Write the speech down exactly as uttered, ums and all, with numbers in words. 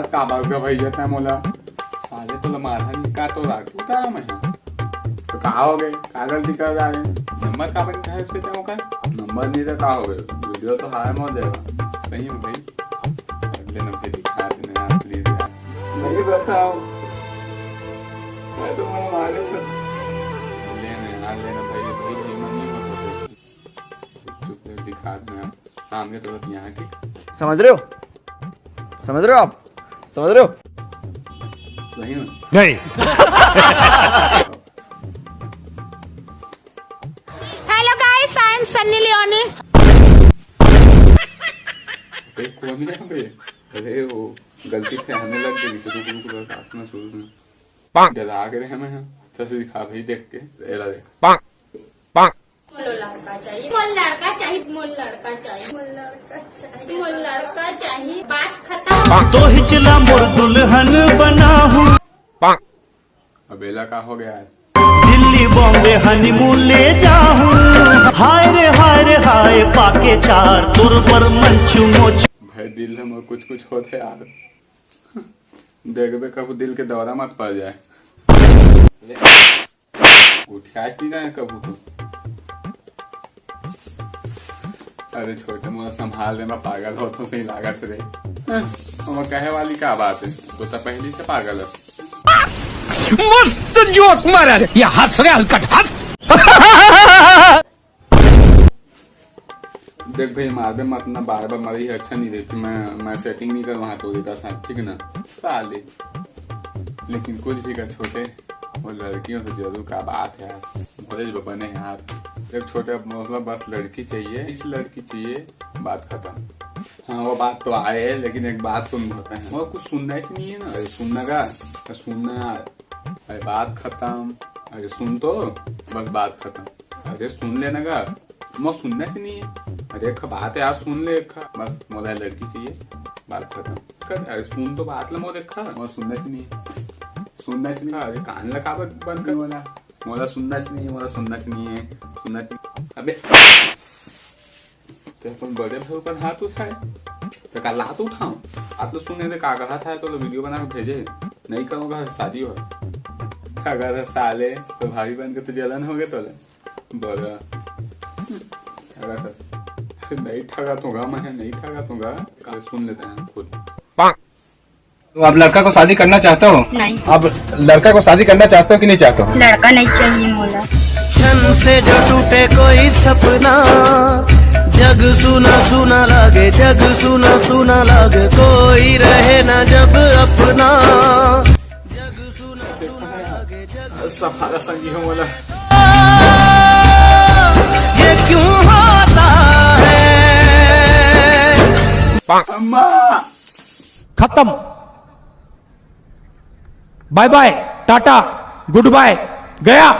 का बात का भैया तैं मोला? साले तोला मारहा नहीं का, तो राखी उतारा मैं हा। तो का हो गए? का गलती कर डारे? नंबर का बन है इस पे तैं ओकर? नंबर नहीं तो का हो गए? वीडियो तो हाय मोर देगा। सही में भाई। अगले नंबर दिखा देना यार, प्लीज यार। नहीं बताओ। मैं तो मैं मारे थे। लेना यार, लेना भाई, भाई, भाई, मैं नहीं होता। चुप, चुप, दिखा देना। सामने तो यहाँ, ठीक? समझ रहे हो? समझ रहे हो आप? समझ रहे हो? नहीं। नहीं। Hello guys, I am Sunny Leone. ए, कौन है यहाँ पे? अरे, वो गलती से आने लग गई, इसे रुक, रुक, रुक, अपना शुरू से। डरा के रहे मैं, हाँ। अच्छा से दिखा भाई, देख के, एला देख। मोला लड़का चाहिए, मोला लड़का चाहिए, मोला लड़का चाहिए, मोला लड़का चाहिए, मोला लड़का चाहिए, बात खतम। तो हिचला मोर दुल्हन बनाहूँ। अब एला का हो गया है? दिल्ली बॉम्बे हनीमून ले जाहूँ। हाय रे, हाय रे, हाय, पाके चार तोर पर मंचू मोचू। भाई, दिल में कुछ कुछ होते यार। देखबे, कभू दिल के दौरा मत पड़ जाए। उठियाच नहीं जाए कभू तो। अरे छोटे, मोला संभाल ले, मैं पागल हो तो सही लागत रे। हम कहे वाली का बात है, वो तो पहली से पागल है। मस्त जोक मारा रे, ये हंस रे हलकट हंस। देख भाई, मारबे मत ना, बार बार मारी अच्छा नहीं रहती। मैं, मैं सेटिंग नहीं करवा तो देता साथ, ठीक ना साले। लेकिन कुछ भी कर छोटे, वो लड़कियों से जरूर का बात है यार, भोले जो बने यार। देख छोटे, मतलब बस लड़की चाहिए, इस लड़की चाहिए, बात खत्म। हाँ, वो बात तो आए है, लेकिन एक बात सुन, होता है वो कुछ सुनना ही नहीं है ना। अरे सुनना का, अरे सुनना यार, अरे बात खत्म। अरे सुन तो, बस बात खत्म। अरे सुन लेना का, मैं सुनना च नहीं है। अरे एक बात है यार, सुन ले एक, बस मोला लड़की चाहिए, बात खत्म। कर, अरे सुन तो बात ले मोर एक, मैं सुनना च नहीं है, सुनना च नहीं है। अरे कान ला काबर बंद कर मोला, मोला सुनना च नहीं है, मोला सुनना च नहीं है, सुनना च नहीं। अबे ते अपन बड़े भाई ऊपर हाथ उठाए, तो का लात उठाऊं? आप तो सुने थे का कहा था, तो वीडियो बना के भेजे, नहीं करूँगा, शादी हो। अगर साले तो भाभी बन के तो जलन हो गए तोला। बड़ा। ठगा था। नहीं ठगा तो गा, मैं नहीं ठगा तो गा। काल सुन लेते हैं खुद। तो आप लड़का को शादी करना चाहते हो? नहीं। आप लड़का को शादी करना चाहते हो कि नहीं चाहते हो? लड़का नहीं चाहिए मोला। क्षण से जो टूटे कोई सपना, जग सुना सुना लागे, जग सुना सुना लागे, कोई रहे ना जब अपना। सफारा संगी हो मोला। ये क्यों होता है? अम्मा। खत्म। बाय बाय, टाटा, गुड बाय, गया।